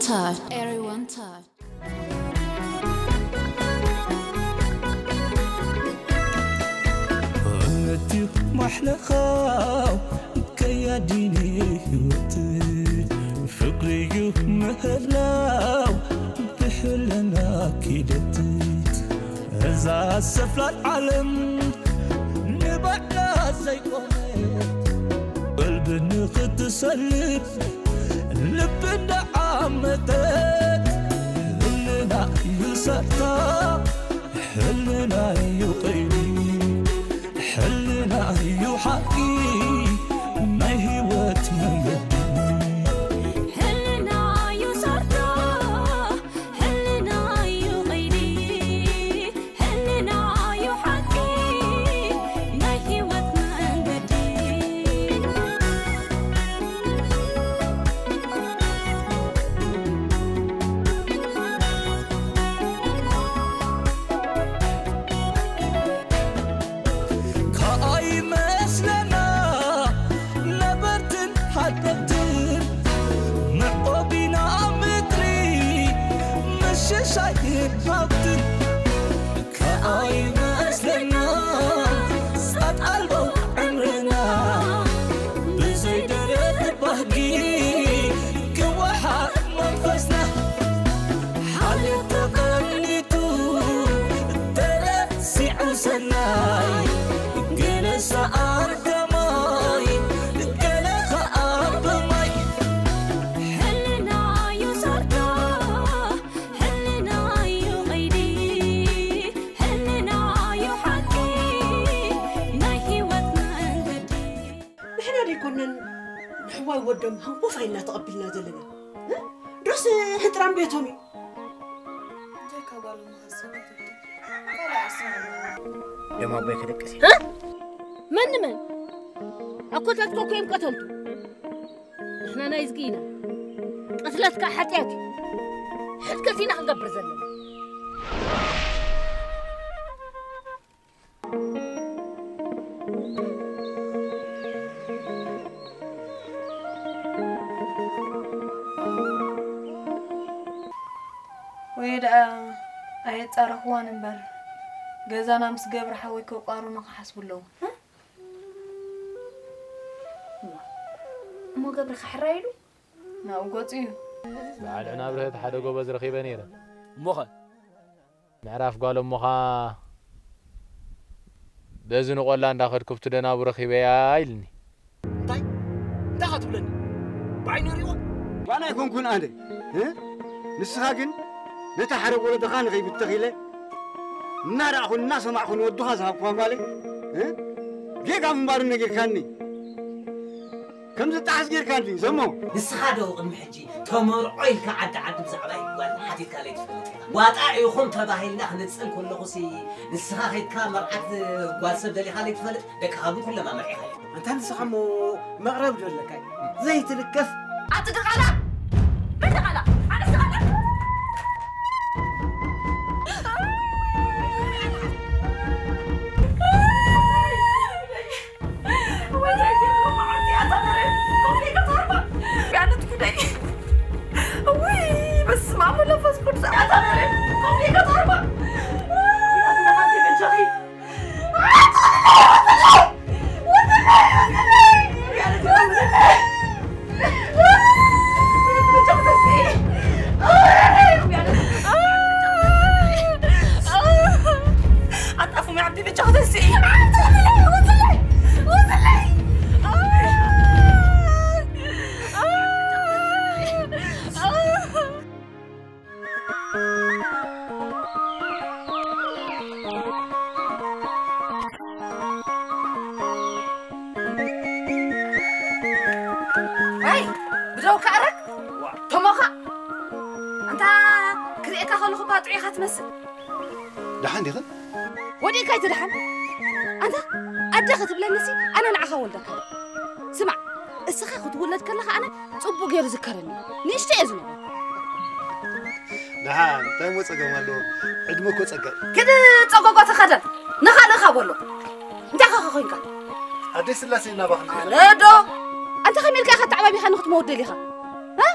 Touch. Everyone touch. እምነትዩ ማሕለኻው ከያዲኒ ህይወት ፍቅርዩ ምህላው ብሕልና ኪደት እዛ ሰፍላል ዓለም ንባዕላ ዘይቆመት ቀልቢ ንኽትሰልብ ልቢ እንዳዓመተት ህልና እዩ ሰርታ ሕልና እዩ ቐይዲ ሕልና እዩ ሓቂ ናይ ህይወት መንገዲ ሕልና እዩ ሰርዶ ሕልና እዩ ቐይዲ ሕልና እዩ ሓቂ ናይ ህይወት መንገዲ ከኣይመስለና ነበርትን ሓደግትን ምዕቆቢና ምድሪ ምሽሻይን ሃብትን ከኣይመስለና ጻት ኣልቦ ዕምርና ብዘይ ደረት ባህጊ ክወሓጥ መንፈስና ሓልዮት ተቐኒቱ ተረሲዑ ሰናይ ገለ ሰኣን ከማይ ገለ ኸኣ ብማይ ሕልና እዩ ሰርዶ ሕልና እዩ ቐይዲ ሕልና እዩ ሓቂ ናይ ህይወት መንገዲ ንሕና ደይኮነን ንሕዋይ ወዶም ሃንኮፋ ኢልና ተቐቢልና ዘለና እ? ዶስ ሕጥራም ቤቶም እዩ እንታይ ካብ ጓል ምኸሰብ ካልእ ኣስማማ ደሞ ኣቦይ ክደቅስ እ? መን ንመን ኣኮታትኮ ኮይም ቀተልቱ ንሕና ናይ ዝጊ ኢና ቅትለት ከዓ ሓጢኣት እዩ ሕድገት ኢና ክንገብር ዘለና ወይ ደኣ ኣየጻረኽዋን እምበር ገዛና ምስ ገብረ ሓወይ ከቋሩኑ ክሓስቡ ኣለዉ እሞ ገብረ ክሕራይ ኢሉ ናብኡ ገጹ እዩ በዓል ዕናብርሀት ሓደ ጎበዝ ረኺበ ነይረ እሞኸ ምዕራፍ ጓል እሞኻ በዚ ንቖላ እንዳኸድኩ ብቲ ደናቡ ረኺበያ ኢልኒ እንታይ እንታይ ኸትብለኒ ብዓይኒ ሪእዎ ዋና ኣይኮንኩን ኣነ እ? ንስኻ ግን ነታ ሓደ ወለድኻ ንኸይብተኽ ኢለ እናረኣኹን እናሰማዕኹን ወድኻ ዝሃብኩዋ ጓለይ እ? ጌጋ ምንባሩ ነጊርካኒ ከም ዝጠዓስ ጌርካኒ ዘሞ ንስኻ ዶ ቅድሚ ሕጂ ተመርዖ ኢልካ ዓዲ ዓዲ ብዛዕባ ጓል ሓቲትካ ለይትፈልጥ ኢኻ ዋጣ ኢኹም ተባሂልና ክንጽል ከለኹሲ ንስኻ ከይድካ መርዓት ጓል ሰብ ደሊኻ ለይትፈልጥ ደቅኻ ግን ኩሎም ኣመርዒኻ ኣንታ ንስኻ እሞ መቕረብ ዶ ኣለካ ዘይትልከፍ ኣቲ ድቓላ መን ድቓላ ኣነስ ድቓላ ኣጣፉ መዓዲ ብቻ ተሲ ወይ ብደውካ ኣረግ ቶሞኻ ኣንታ ክርእየካ ከለኹ ባጥዑ ኢኻ ትመስል ደሓን ዲኽን ወዲእካ ኣይትድሓን ኣንታ ኣደ ክትብለኒሲ ኣነ ንዓኻ ወልደካ ስማዕ እስኻ ክትውለድ ከለኻ ኣነ ጽቡቅ ገይሩ ዝከረኒ ንእሽቶ እየ ዝነበርኩ ደሓን እንታይ ሞ ጸገም ኣለዎ ዕድመ እኮ ጸጋ እዩ ክድ ጸጎጎ ተኸደን ንኻልእኻ በሎ እንታይ ኸኸ ኮንካ ኣደይ ስላሴ እናባኽን ኣነ ዶ ኣንተ ከመይ ኢልካ ኢኻ ተዓባቢኻ ንኽትመውት ደሊኻ እ?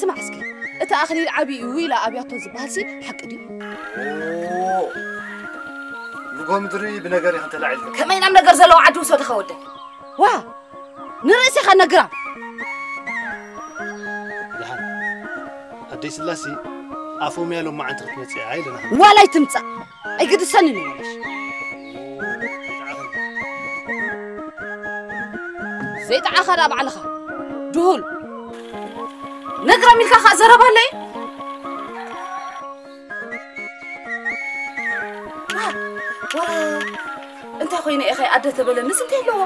ስማዕ እስኪ እቲ ኣኽሊል ዓብዩ ኢላ ኣብያቶ ዝበሃልሲ ሓቂ ድዩ? ንጎ ምድሪ ብነገር ኢኽን ተላዒልክን። ከመይ ናብ ነገር ዘለዎ ዓዲ ውሰድኻ ወደ ዋ ንርእሲኻ ነግራ ደሓን ኣደይ ስላሲ ኣፎምያ ሎማዓንቲ ክትመፅእ እያ ኢለና። ዋላ ኣይትምፃእ ኣይግድሰንን እዩ ወለሽ ዘይጠዓኻ ዳ ባዕልኻ ድሁል ነግረም ኢልካ ኸዓ ዘረባ ኣለይ እንታይ ኮይነ ኢኸ ኣደ ተበለንስ እንታይ ኣለዎ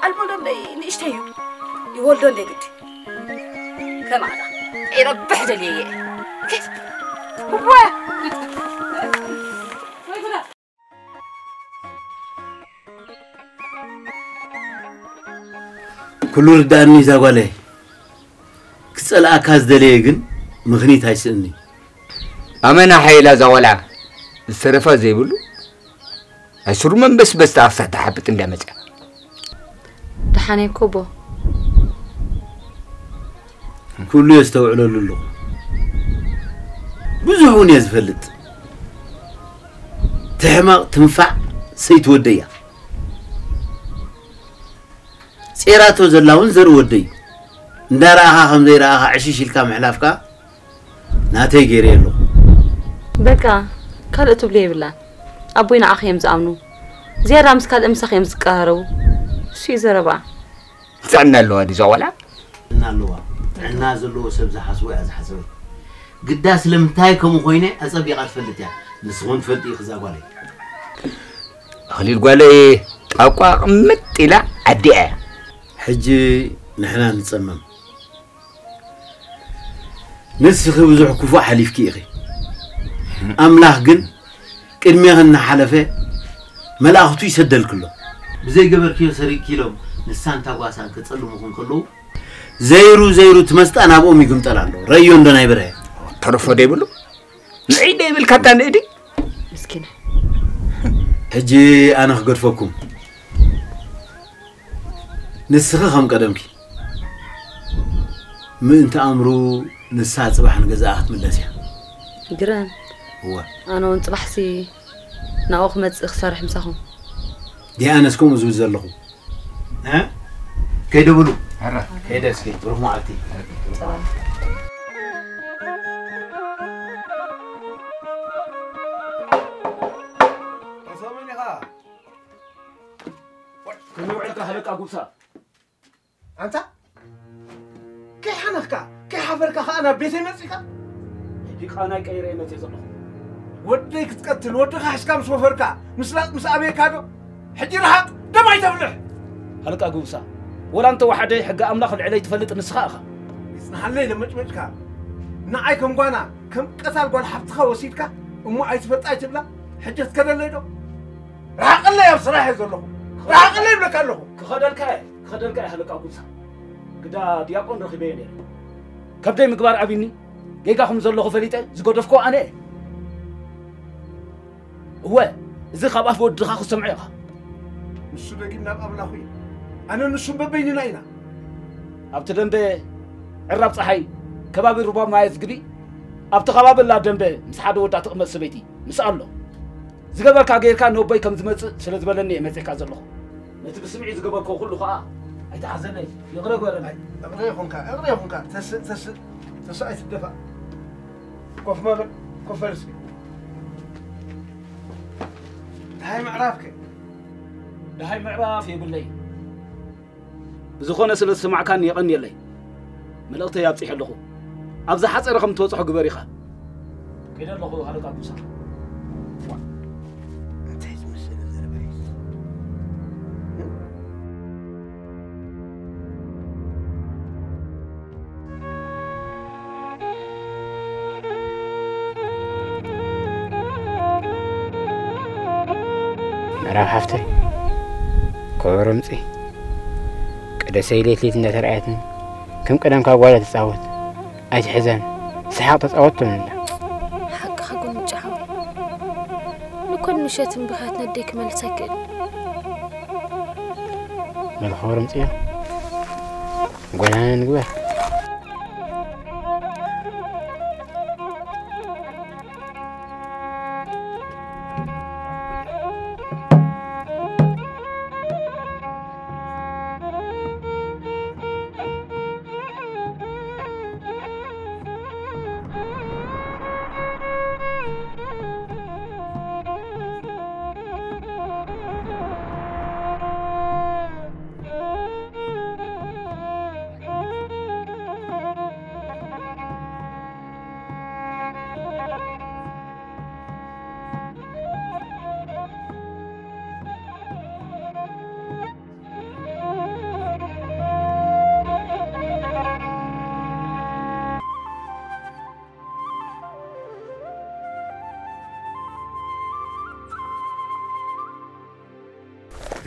ኣልሞ ዶ ንእሽተይ እዩ ይወልዶ እንደ ግዲ ከማና ይረብሕ ደልየ እየ እወ ኩሉ ርዳእኒ እዛ ጓለይ ክጸልኣካ ዝደለየ ግን ምኽኒት ኣይስእኒ ኣመና ሓይላ እዛ ቆልዓ ዝተረፋ ዘይብሉ ናይ ስሩ መንበስበስ ተኣፍሳሕ ተሓብጥ እንዳ መጽያ ደሓነይ ኮቦ ኩሉ የስተውዕለሉ ኣለኹ ብዙሕ እውን እየ ዝፈልጥ ትሕመቕ ትንፋዕ ሰይትወደያ ጼራቶ ዘላ እውን ዘርወደይ እንዳረኣኻ ከም ዘይረኣኻ ዕሽሽ ኢልካ ምሕላፍካ ናተይ ገይረ ኣለኹ። በቃ ካልእ ትብሎ የብላን። ኣቦይ ንዓኺ እዮም ዝኣምኑ። ዝያዳ ምስ ካልእ ምሳኺ እዮም ዝቀራረቡ። እሱ እዩ ዘረባ። ጥዕና ኣለዋ ድዩ እዛ ቆልዓ? ጥዕና ኣለዋ። ጥዕና ዘለዎ ሰብ ዝሓስቦ እያ ዝሓሰበት። ግዳ ስለምንታይ ከምኡ ኮይነ ኣጸቢቓ ትፈልጥ እያ። ንስኹም ትፈልጡ ኢኺ እዛ ጓለይ። ኣኽሊል ጓለይ ጣቋ ቅምጥ ኢላ ዓዲኣ እያ። ሕጂ ንሕና ንጸመም። ንስኺ ብዙሕ ክፉእ ሓሊፍኪ ኢኺ። ኣምላኽ ግን ቅድሜኺ እናሓለፈ መላእኽቱ ይሰደልክሎ። ብዘይገበርክዮ ሰሪቅኪሎም ንሳን ታጓሳን ከጸልሙኹም ከለዉ ዘይሩ ዘይሩ ትመስጣ ናብኦም ይግምጠል ኣሎ። ረዮ እንዶ ናይ ብርሀ። ተረፎ ደይብሉ ንዒ ደይብልካ እታ ንእዲ ምስኪና ሕጂ ኣነ ክገድፈኩም። ንስኺ ከም ቀደምኪ ምእንቲ ኣምሩ ንሳ ጽባሕ ንገዛኣ ክትምለስ እያ። ግረም እወ ኣነ እውን ጽባሕሲ ናብኡ ክመጽእ ክሰርሕ ምሳኹም። ዲኣነስ ከምኡ ዝብል ዘለኹ እ ከይደ ብሉ ከይደ እስኪ ብሩኽ መዓልቲ። ከመይ ውዒልካ ሃለቃ ጉብሳ? ኣንታ ከይሓነኽካ ከይሓፈርካ ኸኣ ናብ ቤተይ መጺእካ? ሕጂ ቃናይ ቀይረ እየ መጺእ ዘለኹ። ወደይ ክትቀትል ወድኻ ሒዝካ ምስ ወፈርካ ምስላጥ ምስ ኣበየካ ዶ? ሕጂ ረሓቕ ደም ኣይተፍልሕ። ሃለቃ ጉብሳ ወላ እንተ ወሓደ ሕጊ ኣምላኽ ልዕለይ ትፈልጥ ንስኻ ኢኻ። ይጽንሓለይ ለመጭመጭካ ንዓይ ከም ጓና ከም ቀታል ጓል ሓፍትኻ ወሲድካ እሞ ኣይትፈልጣ ኣይትብላ ሕጂ ክትከደለይ ዶ? ርሓቐለይ ኣብ ስራሕ እየ ዘለኹ ርሓቐለይ ይብለካ ኣለኹ። ክኸደልካ እየ ክኸደልካ እየ ሃለቃ ጉብሳ። ግዳ ዲያቆን ረኺበዮ ነይረ። ከብደይ ምግባር ኣብዩኒ ጌጋ ከም ዘለኹ ፈሊጠ ዝገደፍክዎ ኣነ እየ። እወ እዚ ካብ ኣፍ ወድኻ ክትሰምዖ ኢኻ። ንሱ ደጊም ናብ ኣምላኹ እዩ። ኣነ ንሱን በበይንና ኢና። ኣብቲ ደንበ ዕራብ ፀሓይ ከባቢ ሩባ ማየ ዝግቢ ኣብቲ ከባቢ ላ ደንበ ምስ ሓደ ወዳ ትቕመጥ ሰበይቲ ምስ ኣሎ ዝገበርካ ገይርካ ነቦይ ከም ዝመፅእ ስለ ዝበለኒ እየ መፂእካ ዘለኹ። ነቲ ብስምዒ ዝገበርኮ ኩሉ ኸዓ ኣይተሓዘለይ ይቕረ ግበረኒ። እቕረ ይኹንካ እቕረ ይኹንካ ተስእ ተስእ ተስእ ኣይትደፋእ። ኮፍ መበል ኮፍ በል እስኪ። ደሃይ ምዕራፍከ? ደሃይ ምዕራፍ የብለይ። ብዝኾነ ስለ ዝሰማዕካኒ የቐንየለይ። መልእኽተይ ኣብጺሐ ኣለኹ። ኣብ ዝሓጸረ ከም ትበጽሖ ግበር ኢኻ። ከይደ ኣለኹ ሃለቃ ጉሳ። እንታይ ዝመስል ዘረባ እዩ? ምዕራብ ሓፍተይ ኮበሮ ምጺ ቅደሰይ ሌት ሌት እንዳተረኣየትኒ ከም ቀደምካ ጓል ትጻወት ኣይትሕዘን ስሓቕ ተጻወት ትብለና። ሓቅኻ ጉንጭ ሓወይ ንኮን ምሸትን ብኽያት ነደይ ክመልስ ኣይክእል። በል ኮበሮ ምጺዮ ጓላና ንግበር።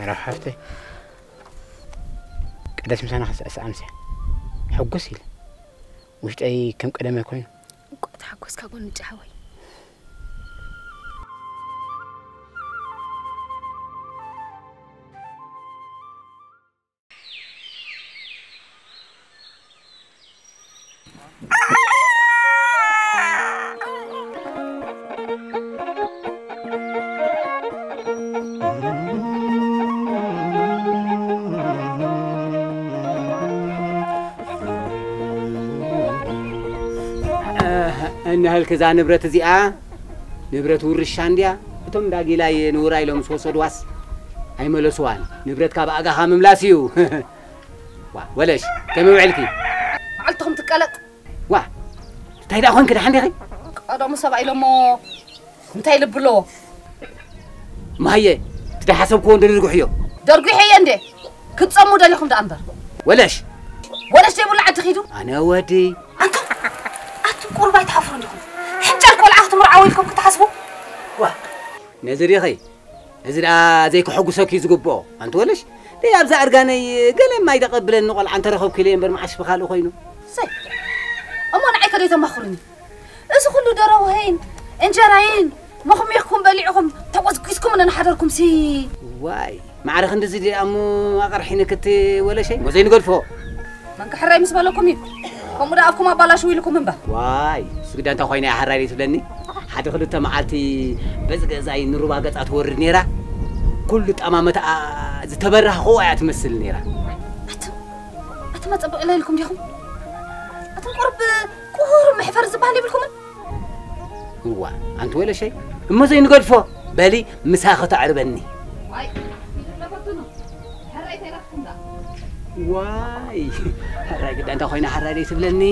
መራዊ ሓፍተይ፣ ቀደስ ምሳና ክስዕስዕ ኣምስያ። ሕጉስ ኢለ። ውሽጠይ ከም ቀደመ ኮይኑ። እንቋዕ ተሓጎስካ ጎንጭ ሓወይ። እኒህልክ እዛ ንብረት እዚኣ ንብረት ውርሻ እንድያ። እቶም እንዳ ጊላይ ንውራ ኢሎም ምስ ወሰድዋስ ኣይመለስዋን። ንብረት ካብ ኣጋኻ ምምላስ እዩ። ዋ፣ ወለሽ፣ ከመይ ውዕልኪ? መዓልትኹም ትቀለጥ። ዋ፣ እንታይ ደኣ ኾንኪ? ደሓን ዲኺ? ቀደሙ ሰብኣይ ኢሎሞ እንታይ ልቢ ኣለዎ? ማየ፣ እቲ ደሓሰብክዎ እንዶ ንዝጉሕዮ። ደርጒሐዮ እንዴ? ክትጸሙ ደሊኹም ደኣ እምበር። ወለሽ። ወለሽ ዘይብሉ ዓዲ ኺዱ። ኣነ ወዲ። ኣንቱም፣ ኣቱም ቁሩብ ኣይትሓፍሩን ዲኹም? ሕንጨል ቆልዓ ክትምርዓው ኢልኩም ክትሓስቡ? ዋ። ነዚ ዲኺ? እዚ ደኣ ዘይክሐጉሰኪ እዩ ዝግብኦ። ኣንቲ ወለሽ፣ ደይ ኣብዛ እርጋነይ ገለ ማይ ደቐብለኒ ቆልዓ እንተረኸብኩ ኢለ እምበር መዓሽ ብኻልእ ኮይኑ። ሰይ፣ እሞ ንዓይ ከ ደይ ተማኽሩኒ? እዚ ኩሉ ደረውሀይን እንጀራይን መኽሚኽኩም በሊዕኹም ተጎዝጒዝኩም እናሓደርኩም ሲ። ዋይ፣ ማዕረ ክንድዚ ድኣ እሞ ኣቐርሒኒ ክት ወለሸይ፣ ሞ ዘይንገድፎ። መን ክሕራይ ምስ በለኩም እዩ? ከምኡ ደኣ ኣፍኩም ኣባላሽው ኢልኩም እምበር። ዋይ፣ እሱ ግዳ እንታይ ኮይና እያ ሕራይ ትብለኒ? ሓደ ክልተ መዓልቲ በዚ ገዛይ ንሩባ ገጻ ትወርድ ነይራ። ኩሉ ጠማመትኣ ዝተበራህኹዋ እያ ትመስል ነይራ። ኣቱም፣ ኣቱም ኣጸብቕ ኢለ ኢልኩም ዲኹም? ኣቱም ቁሩብ፣ ቁሩብ መሕፈሪ ዝበሃል የብልኩምን? እዋ፣ ኣንቲ ወለሸይ፣ እሞ ዘይንገድፎ፣ በሊ ምሳኺ ተዕርበኒ። ዋይ፣ ይድለፈትኑ። ሕራይ ተይረኽኩም ዳ? ዋይ፣ ሕራይ ግዳ እንታይ ኮይና ሕራይ ደይ ትብለኒ?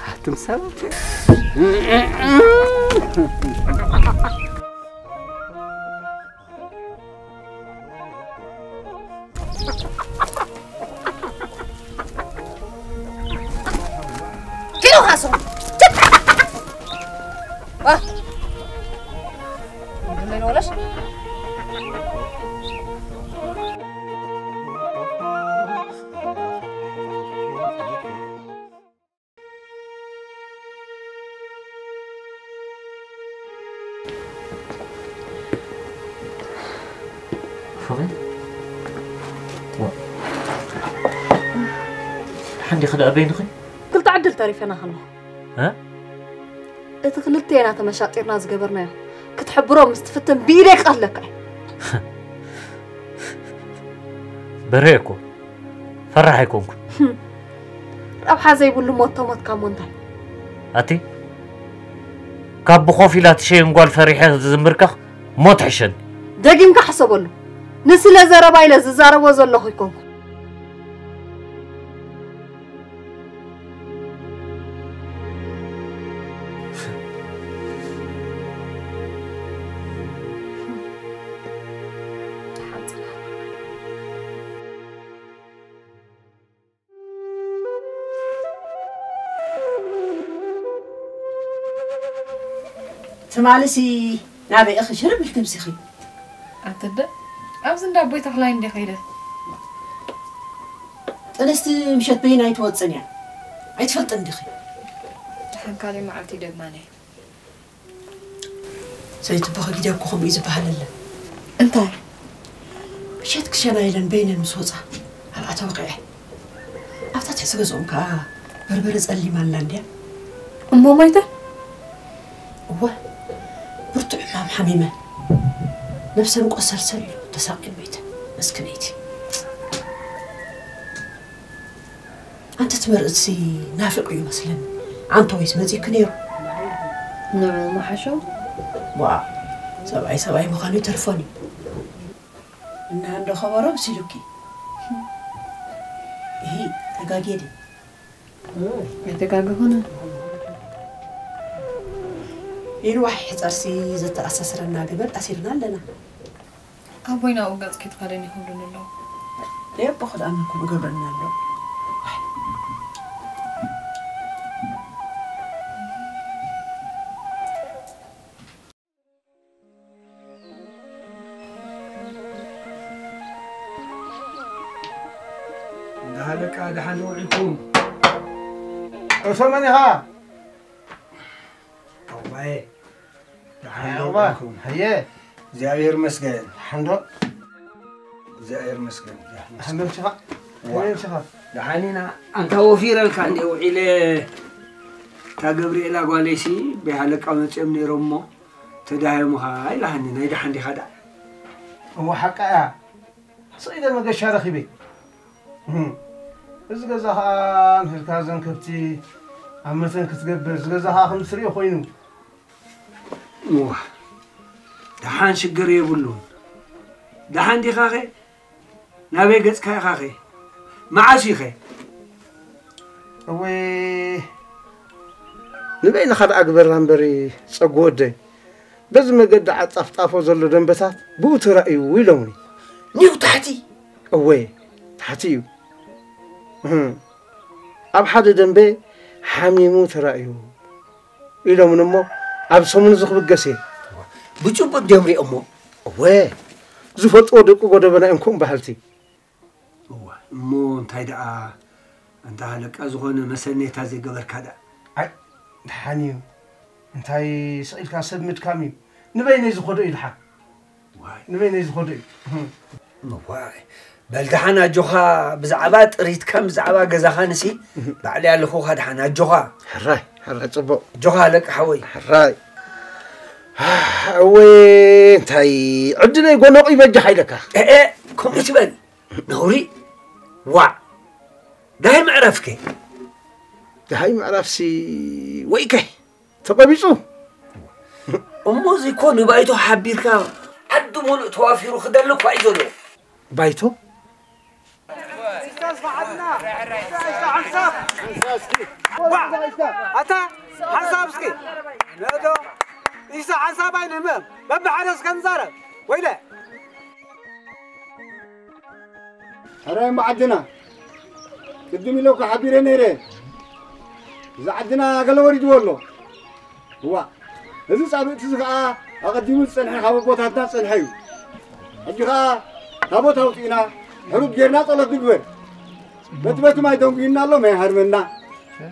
ኣቱም ሰባት። ኪዱ ካሱ። ዋ። ምንድን ነው ወለሽ? ፎኺ? ዋ። ሓንዲኺ ደኣ በይንኺ? ክልተ ዕድል ተሪፈና ከሎ። እ? እቲ ክልቴና ተመሻጢርና ዝገበርናዮ ክትሕብሮ ምስ ትፍትን ብኢደይ ክቐትለካ እየ። በሬ እኮ። ፈራሕ ኣይኮንኩን። ህም። ረብሓ ዘይብሉ ሞት ተሞትካ እሞ እንታይ? ኣቲ፣ ካብ ብኾፍ ኢላ ትሸየን ጓል ፈሪሐ ዝምርከኽ ሞት ሕሸኒ። ደጊምካ ሕሰበሉ። ንስለ ዘረባ ኢለ ዝዛረቦ ዘለኹ ኣይኮንኩን። ትማልሲ ናበይ ኢኺ ሽርብ ኢልኪ ምሲኺ? ኣትደ፣ ኣብዚ እንዳ ኣቦይ ተኽላይ እንደ ኸይደ። ጥንስቲ ምሸት በይና ኣይትወፅን እያ። ኣይትፈልጥን ዲኺ? ደሓን ካልእ መዓልቲ ይደግማን እየ። ሰበይቲ እባ ከጊደ እኮ ከምኡ እዩ ዝበሃል ኣለ። እንታይ? ምሸት ክሸና ኢለን በይነን ምስ ወፃ፣ ኣብኣ ተወቒዐ። ኣብታ ትሕቲ ገዝኦም ከኣ በርበረ ጸሊም ኣላ እንድያ። እሞ ሞይተ? እወ፣ ብርቱዕ ሕማም ሓሚመን። ነብሰን ቆሰልሰል ኢሉ ተሳቒየን ሞይተን። መስክነይቲ። ኣንቲ ትመርጽሲ ናፊቑ እዩ መስለኒ። ኣንተ ወይስ መጺእኪ ነይሩ? ንዑ መሓሾ? ዋ፣ ሰብኣይ ሰብኣይ ምዃኑ ይተርፎን እዩ። እና እንዶ ከበሮ ብሲሉኪ። ይሄ ተጋጌ ድዩ? ኣይተጋገኹን። ይንዋሕ ሕጸርሲ ዘተኣሳስረና ገመድ ኣሲርና ኣለና። ኣቦይ ናብኡ ገጽ ከይትኸደኒ ይኸብዱኒ ኣለዉ። ደየቦ ክድኣመኩም እገብረና ኣሎ። እንዳ ሃለቃ ደሓን ዶ ውዒልኩም? እቶ መን ኢኻ? ኣባዬ፣ ደሓን ዶ ኣባ፣ ውዒልኩም? ኣየ። እግዚኣብሔር ይመስገን። ደሓን ዶ? እግዚኣብሔር ይመስገን። ደሓን ይመስገን። ከመይ ምሽኻ? ዋ። ከመይ ምሽኻ? ደሓን ኢና። ኣንታ ወፊረልካ እንዴ ውዒለ፣ እታ ገብርኤላ ጓለይሲ፣ በይ ሃለቃ መጺኦም ነይሮም እሞ፣ ተዳሂሙኻ ኢላሃኒ። ናይ ደሓን ዲኻ ደኣ? እሞ ሓቃ እያ። ስቕ ኢለ መገሻ ረኺበ። እህ። እዚ ገዛ ኸኣ ንህልካ ዘን ከብቲ ኣብ መተን ክትገብር፣ እዚ ገዛ ኸኣ ከም ትርእዮ ኮይኑ። እዋ፣ ደሓን ሽግር የብሉን። ደሓን ዲኻኸ? ናበይ ገጽካ ኢኻኸ? መዓስ ኢኸ? እወ፣ ንበይንኻ ደኣ ግበራ እምበሪ፣ ጸጉ ወደይ። በዚ መገዲ ዓጻፍጣፎ ዘሎ ደንበታት ብኡ ተራእዩ ኢሎምኒ። ኒው ታሕቲ? እወ፣ ታሕቲ እዩ። እህ። ኣብ ሓደ ደንበ ሓሚሙ ተራእዩ ኢሎምኒ እሞ፣ ኣብ ሰሙን እዚ ክብገስ እየ። ብጭቡጥ ድዮም ሪኦሞ? እወ፣ ዝፈልጥዎ ደቂ ጎደበና እዮም ከምኡ በሃልቲ። እወ፣ እሞ እንታይ ደኣ፣ ኣንታ ሃለቃ፣ ዝኾነ መሰነይታ ዘይገበርካ ደኣ? ኣይ፣ ደሓን እዩ። እንታይ ስቕ ኢልካ ሰብ ምድካም እዩ። ንበይነይ ዝኸዶ እዩ ደሓን። ዋይ። ንበይነይ ዝኸዶ እዩ። ዋይ። በል ደሓን ኣጆኻ፣ ብዛዕባ ጥሪትካን ብዛዕባ ገዛኻንሲ ባዕለይ ኣለኹኻ ደሓን ኣጆኻ። ሕራይ፣ ሕራይ ጽቡቕ። ኣጆኻ ሃለቃ ሓወይ። ሕራይ። እወ፣ እንታይ ዕድለይ ጎነቑ ይበጃ ሓይለካ። ኤ፣ ኤ፣ ከምኡ ትበል። ነውሪ። ዋዕ። ደሃይ ምዕራፍከ? ደሃይ ምዕራፍሲ ወይከ ተቐቢጹ። እሞ እዚ እኮ ንባይቶ ሓቢርካ ዓዲ ሙሉእ ተዋፊሩ ክደሊ እኳ እዩ ዘሎ። ባይቶ? ኣታ ሓንሳብ እስኪ ነዶ ኢሳ ሓንሳብ ኣይንህመም በብሓደ እስከ ንዛረብ ወይለ ሕራይ እሞ ዓድና ቅድም ኢለካ ሓቢረ ነይረ። እዚ ዓድና ገለ ወሪድዎ ኣሎ። እዋ፣ እዚ ጻብእቲ እዚ ኸኣ ኣቐዲሙ ዝጸንሐ ካብ ኣቦታትና ዝጸንሐ እዩ። ሕጂ ኸኣ ታቦት ኣውጺእና ሕሩግ ጌርና ጸሎት ንግበር። በቲ በቲ ማይ ደንጉዩና ኣሎ፣ ማይ ሃርመና።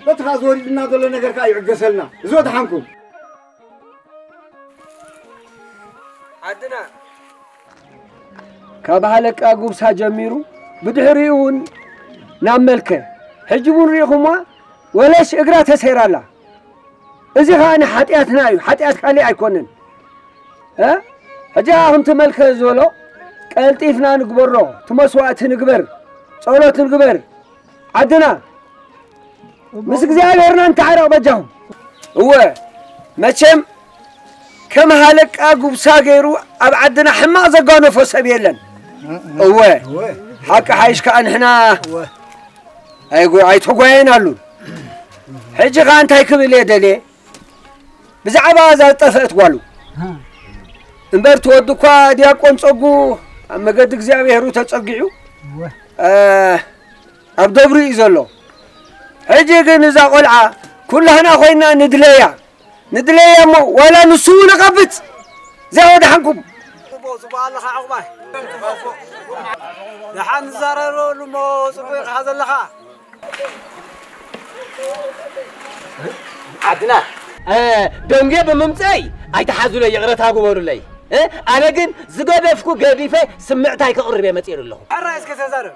በቲ ኸኣ ዝወሪድና ዘሎ ነገር ከኣ ይዕገሰልና። እዚ ወደሓንኩም። ዓድና ካብ ሃለቃ ጉብሳ ጀሚሩ ብድሕሪኡ እውን ናብ መልከ ሕጂ እውን ርኢኹማ ወለሽ እግራ ተሰይራ ኣላ። እዚ ኸኣ ንሓጢኣትና እዩ፣ ሓጢኣት ካሊእ ኣይኮነን። እ? ሕጂ ኸኣ ከምቲ መልከ ዝበሎ ቀልጢፍና ንግበሮ፣ እቲ መስዋእቲ ንግበር፣ ጸሎት ንግበር። ዓድና ምስ እግዚኣብሔርና ንተዓረቕ በጃኹም። እወ፣ መቸም ከም ሃለቃ ጉብሳ ገይሩ ኣብ ዓድና ሕማቕ ዘጋነፎ ሰብ የለን። እወ፣ እወ። ሓቂ ሓይሽ ከኣ ንሕና እወ። ኣይጎ-፣ ኣይተጓየናሉን። ሕጂ ከኣ እንታይ ክብል እየ ደልየ? ብዛዕባ እዛ ዝጠፍአት ጓሉ። እምበር እቲ ወዲ እኳ ዲያቆን ጸጉ ኣብ መገዲ እግዚኣብሔሩ ተጸጊዑ፣ እወ። እ፣ ኣብ ደብሩ እዩ ዘሎ። ሕጂ ግን እዛ ቆልዓ ኩላህና ኮይና ንድለያ፣ ንድለያ እሞ ዋላ ንሱ እውን ይቐብጽ። እዚኣ ወደሓንኩም። ጽቡቕ፣ ጽቡቕ ኣለኻ ዕቑባይ። ደሓን ንዛረበሉ እሞ ጽቡቕ ኢኻ ዘለኻ። ዓድና፣ እ፣ ደንጉየ ብምምፀይ ኣይትሓዙለይ፣ ይቕረታ ግበሩለይ። እ፣ ኣነ ግን ዝገደፍኩ ገዲፈ ስምዕታይ ከቕርብ እየ መፂኤ ኣለኹ። ሕራይ እስከ ተዛረብ።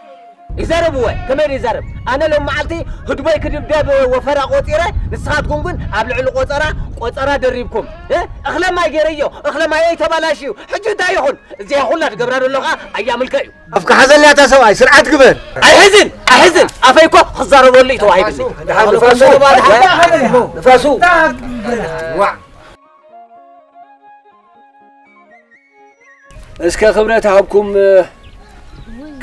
ይዛረብወ፣ ከመይ ይዛረብ? ኣነ ሎም መዓልቲ ህድሞይ ክድብደብ ወፈራ ቆፂረ፣ ንስኻትኩም ግን ኣብ ልዕሊ ቆፀራ፣ ቆፀራ ደሪብኩም። እ፣ እኽለ ማይ ገይረዮ፣ እኽለ ማየይ ተባላሽዩ። ሕጂ እንታይ ይኹን? እዚኣ ኩላ ትገብራ ዘለኻ ኣያምልከ እዩ። ኣፍካ ሓዘለያ እታ ሰብኣይ፣ ስርዓት ግበር። ኣይሕዝን፣ ኣይሕዝን። ኣፈይ እኮ ክዛረበሉ እዩ ተዋሂብኒ። ደሓን ንፋሱ። ንፋሱ። ዋዕ። እስከ ክብረት ሃብኩም፣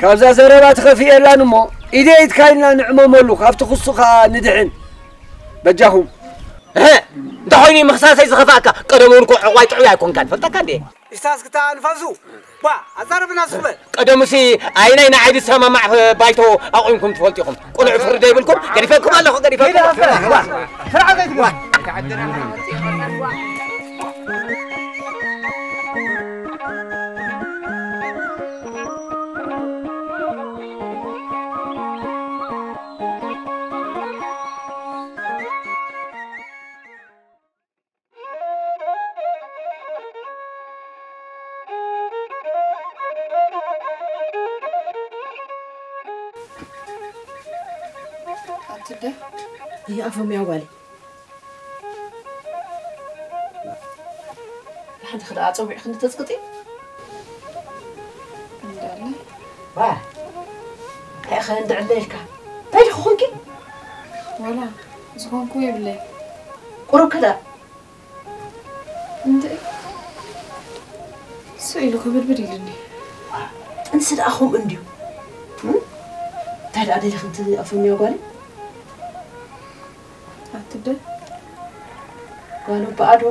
ካብዛ ዘረባ ትኸፍእ የላን እሞ፣ ኢደ ኢድካ ኢልና ንዕመመሉ፣ ካብቲ ክሱ ኸኣ ንድሕን። በጃኹም። እህ፣ እንተ ኾይኑ ምኽሳሰይ ዝኸፍኣካ፣ ቀደም እውን እኮ ዕቑባይ ጥዑይ ኣይኮንካን፣ ፈልጠካ እንዴ? ኢስታስ ክታ ንፋሱ። ዋ፣ ኣዛረብና ስኽበል። ቀደሙሲ ኣይናይ ንዓይ ዝሰማማዕ ባይቶ ኣቑምኩም ትፈልጡ ኢኹም። ቁኑዕ ፍርዲ ይብልኩም፣ ገዲፈኩም ኣለኹ፣ ገዲፈኩም። ዋ፣ ስርዓት ኣይትግበር። ትደ ይኣፎም ያጓሊ ሓንቲ ክዳ ኣጸዊዕ ክንተጽቅጢ እንዳለ ዋ ከኸ እንድዕለ ኢልካ እንታይ ድኹንኪ ወላ ዝኾንኩ የብለይ ቁሩብ ከዳ እንተ ስኢሉ ክብድብድ ኢሉኒ ጥንሲ ደኣ ከምኡ እንድዩ እንታይ ደኣ ደሊኽንቲ ኣፎም ያጓሊ ኣትደ ጓል በኣዶ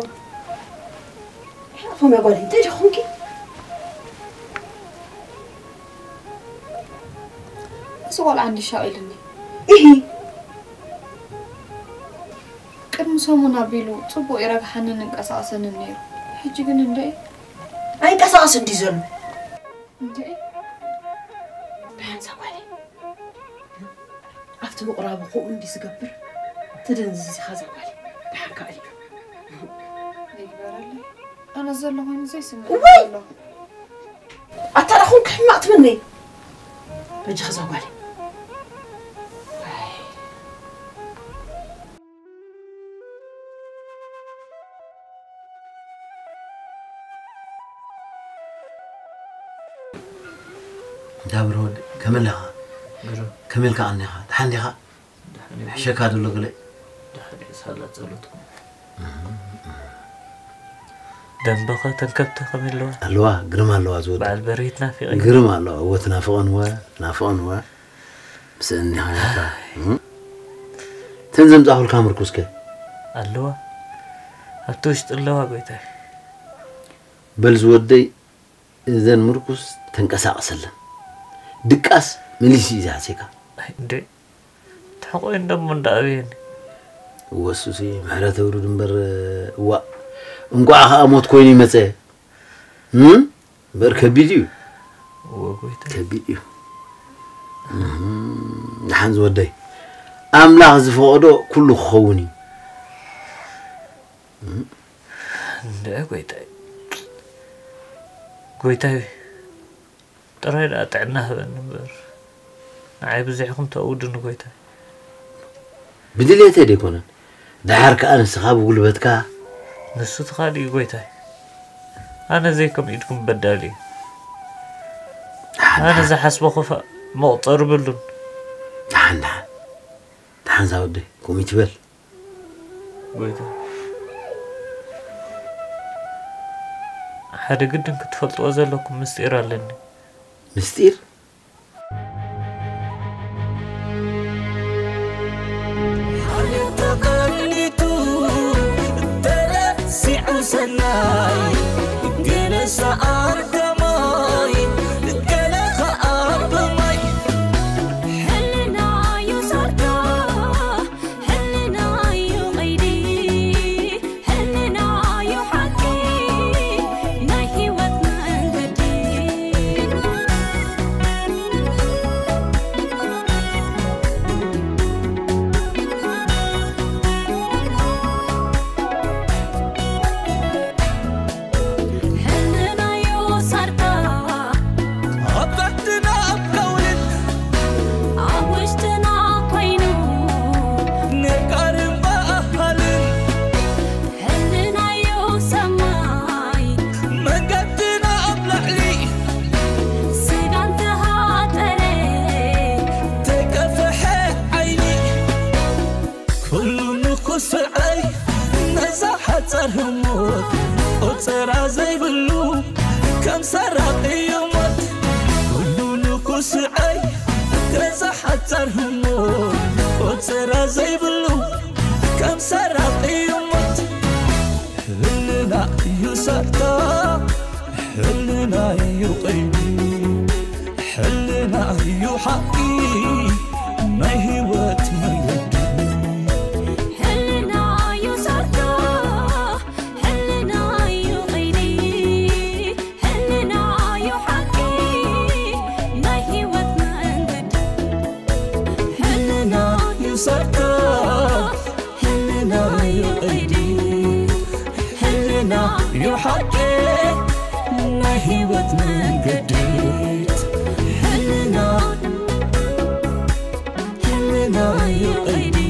ኣፎም ያጓሊ እንታይ ድኹንኪ እዚ ቆልዓ እንዲሻቕ ኢሉኒ ኢሂ ቅድሚ ሰሙን ኣቢሉ ጽቡቕ ይረግሓንን እንቀሳቐሰንን ነይሩ። ሕጂ ግን እንደ ኣይንቀሳቐስ እንዲ ዘሎ እንደ ብሓንሳ ጓለይ ኣብቲ ምቕራቡ ከምኡ እንዲ ዝገብር ትደንዝዝ ኢኻ እዛ ጓለይ ብሓንካ እዩ ይግበረለይ። ኣነ ዘሎ ኮይኑ ዘይስምዕ ወይ! ዘሎ ኣታ ደኹም ክሕማቕ ትብልኒ በጃ ኸዛ ጓለይ እንዳ ብሮ ከመይ ኣለኻ? ከመይ ኢልካ ቀኒኻ? ደሓን ዲኻ? ሕሸካ ድሎ ገለ? ሳላ ጸሎትኩም ደንበኸ ተንከብቲ ከመይ ኣለዋ? ኣለዋ፣ ግርም ኣለዋ ዝወደ። በዓል በሪት ናፊቐ ግርም ኣለዋ፣ እወ ትናፍቐን እወ፣ ትናፍቐን እወ። ምስ እንዲኻ ነርካ። እም? እተን ዘምጻኹልካ ምርኩስከ? ኣለዋ። ኣብቲ ውሽጢ ኣለዋ ጎይታይ። በል ዝወደይ እዘን ምርኩስ ተንቀሳቐሰለን። ድቃስ መሊሱ እዩ ዝሓሴካ። ኣይ፣ እንዴ ትሕቆይ እንደሞ እንዳኣበየኒ። እወ እሱሲ ምሕረት ኣውርድ እምበር እዋእ እንቋዕ ኸኣ ሞት ኮይኑ ይመጸ። እም? እምበር ከቢድ እዩ። እወ ጎይታ። ከቢድ እዩ። እም፣ ደሓን ዝወደይ ኣምላኽ ዝፈቐዶ ኩሉ ክኸውን እዩ። እንድዒ ጎይታይ ጎይታይ ጥራይ ደኣ ጥዕና ህበኒ እምበር ንዓይ ብዚሕኹም ተእውድኒ ጎይታይ። ብድሌተይ ደይኮነን። ደሓር ከኣ ንስኻ ብጉልበትካ ንሱ ትኻል እዩ ጎይታይ። ኣነ ዘይከም ኢድኩም በዳሊ እዩ። ኣነ ዝሓስቦ ክፋእ መቑጸር ብሉን። ደሓን ደሓን ደሓን ዛወደይ ከምኡ ይትበል። ጎይታ ሓደ ግድን ክትፈልጥዎ ዘለኩም ምስጢር ኣለኒ። ምስጢር? ተቐኒቱ ተረሲዑ ሰናይ ገለ ሰኣን ከማይ ገለ ኸኣ ብማይ ሕልናዩ ሰርዶ ሕልናዩ ቐይዲ ሕልናዩ ሓቂ ናይ ህይወት መንገዲ ሕልናዩ ሰርዶ ኣብ ታሕትና ኣብ ከውልን ኣብ ውሽጥና ኮይኑ ነቃርን በኣሃልን ሕልናዩ ሰማይ መንገድና ኣብ ላዕሊ ስጋን ተሃጠረ ተቀፍሐ ዓይኒ ኩሉ ንኩስዐይ ነዛ ሓጻር ህሞት ቁጽራ ዘይብሉ ከም ሰራቂ ይሞት ኩሉ ንኩስዐይ ነዛ ሓጻር ህሞት ቁጽራ ዘይብሉ ከም ሰራቂ ይሞት ሕልና እዩ ሳታ ሕልና እዩ ቐይዲ ሕልና እዩ ሓቂ ናይ ህይወት መንገዲ ሕልና እዩ ሳታ ሕልና እዩ ቐይዲ ሕልና እዩ ሓቂ ናይ ህይወት መንገዲ ሕልና እዩ ሳታ ሕልና እዩ ቐይዲ ሕልና እዩ ሓቂ ናይ ህይወት መንገዲ ሕልና ሕልና እዩ ቀይዲ።